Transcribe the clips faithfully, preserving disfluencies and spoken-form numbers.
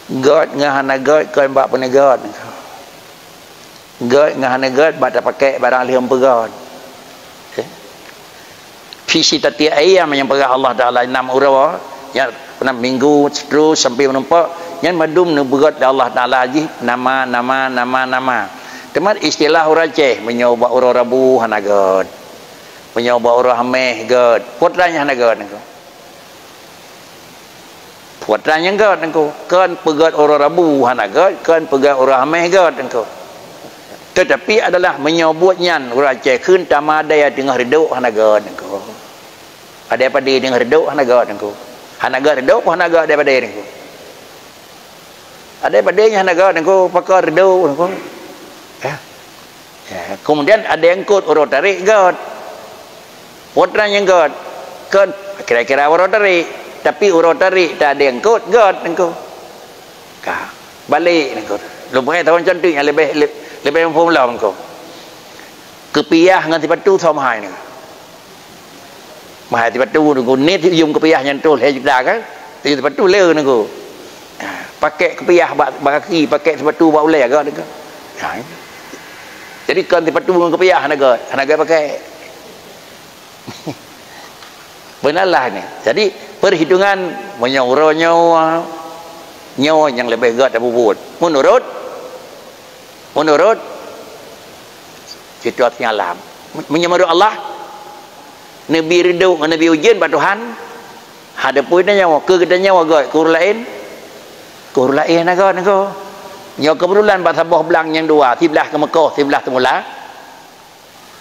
Gét ngon hana gét kon bak peuneugét. Gét ngon hana gét bak tapakèk barang lheueh peugét. Eh? Pih si tatiek ayam nyang peugah Allah Taala nam uroe, nyang nam minggu, seterus sampai meureumpok, nyan mandum neubeugét lé Allah Taala jih nama, nama, nama, nama. Teuma istilah ureueng Aceh, meunyoe bak uroe Rabu hana gét. Meunyoe bak uroe Hamèh gét. Peue treuk nyang hana gét nyan? Peue treuk nyang gét nyan? Kon peugét uroe Rabu hana gét, kon peugét uroe Hamèh gét nyan. Teutapi adalah meunyoe buet nyan ureueng Aceh kheun tamadai teungoh reudôk hana gét nyan. Adai padé teungoh reudôk hana gét nyan. Hana gét reudôk, hana gét adai padé nyan. Adai padé nyang hana gét nyan, pakon reudôk nyan. Ya. Ya, kemudian adai eungkôt uroe tarék gét. Peue treuk nyang gét? Kon kira-kira uroe tarék, tapi uroe tarék ta adai eungkôt gét nyan. Ka, balek nyan. Lôn peugah thôn contoh nyang leubeh, leubeh muphom lom nyan. Keupiah ngon sipatu soe meuhai nyan? Meuhai sipatu nyan, niet yum keupiah nyan troh lhèe juta kan? Yum sipatu le nyan. Ha, pakèk keupiah bak, bak kaki, pakèk sipatu bak ulèe gét nyan. Ha. Jadi kon sipatu ngon keupiah hana gét, hana gét pakèk. Beuna lah nyan. Jadi perhitungan meunyoe uroe nyoe, nyoe nyang leubeh gét tapeubuet. Meunurot, meunurot situasi alam. Meunyoe meunurot Allah, neubi reudôk ngon neubi ujeuen bak Tuhan, hana peue tanyoe, keu geutanyoe gét, keu ureueng laén, keu ureueng laén hana gét nyan. Nyoe keubetulan bak saboh blang nyang dua, siblah keu meukoh, siblah teumula.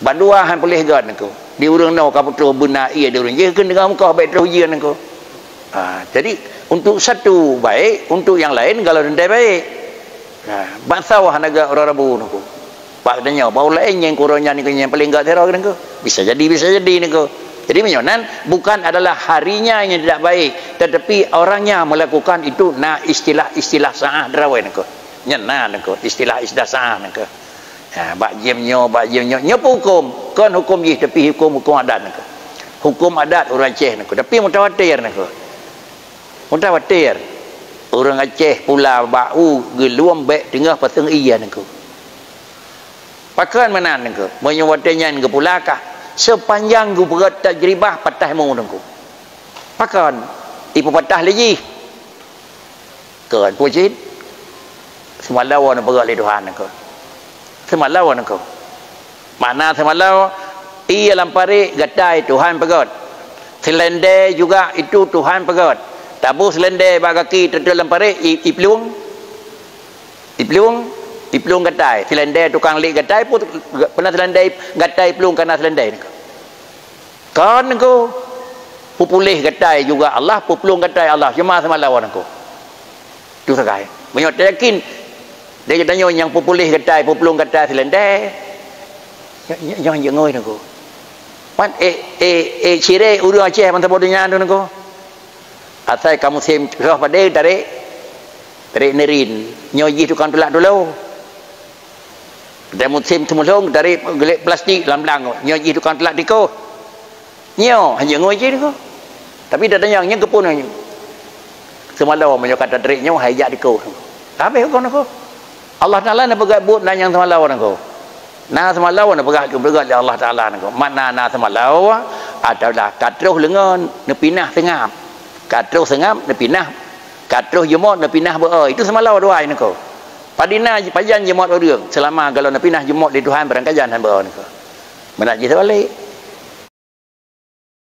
Bandua han puléh gét nyan. Di ureueng nyoe ka peutroh beuna ié di ureueng jih, keu deungon meukoh bèk troh ujeuen nyan. Ha, jadi untuk satu baik, untuk nyang laén galon teuntèe baik. Nah, bak sawa hana gét uroe Rabu nyan. Bak tanyoe, bak ureueng laén nyang keu uroe nyan nyan nyang paleng gét sidroe nyan. Bisa jadi, bisa jadi nyan. Jadi meunyoe nan bukan adalah harinya yang tidak baik, tetapi orangnya melakukan itu na istilah-istilah saah di rawai nyan. Nyan na nyan, istilah-istilah saah nyan. Ha, bak jeuem nyoe, bak jeuem nyoe. Nyoe peuhuköm, kon huköm jih, tapi huköm, huköm adat nyan. Huköm adat ureueng Aceh nyan, tapi mutawatir nyan. Mutawatir. Ureueng Aceh pula bak u geulom bèk teungoh paseung ié nyan. Pakon meunan nyan? Meunyoe watèe nyan geupula kah, sepanjang geupeugöt tajribah patah mu nyan. Pakon? Ipeupatah lé jih. Kon peue cit? Seumalawa neupeugah lé Tuhan nyan. Seumalawa nyan. Makna seumalawa, ié lam parék gatai Tuhan peugöt. Seulendé juga itu Tuhan peugöt. Taboh seulendé bak gaki teuntèe lam parék, i-, iplueng. Iplueng, iplueng gatai. Seulendé tukang lét gatai pun, pernah seulendé gatai iplueng kana seulendé nyan. Kon nyan. Peupuléh gatai juga Allah, peuplueng gatai Allah, cuma seumalawa nyan. Tu sagai. Meunyoe tayakin, lé geutanyoe nyang peupuléh gatai, peuplueng gatai seulendé, nyoe, nyoe, nyoe jeuet ngui nyan. Mat, eh, eh, eh, ciré ureueng Aceh ban saboh donya tu nyan. Asai ka musém roh padé tarék, tarék neurin. Nyoe jih tukang tulak tulo. Dan musém teumulông, dari geulék plastik lam blang, nyoe jih tukang tulak tikôh. Nyoe, hana ngui jih niko. Tapi dah tanyong, nyoe keupeue nyoe? Seumalawa meunyoe ka tatrek nyoe, hai jak tikôh. Habéh kon niko. Allah Taala neupeugah buet na nyang seumalawa niko. Na seumalawa neupeugah, neupeugah lé Allah Taala niko. Makna na seumalawa adalah ka troh leungon, neupinah seungab. Ka troh seungab, neupinah. Ka troh jeumot, neupinah beu-o. Itu seumalawa dua niko. Padina pajan jeumot ureueng, seulama galon neupinah jeumot lé Tuhan, barangkajan han beu-o niko. Meunan jih teubalek.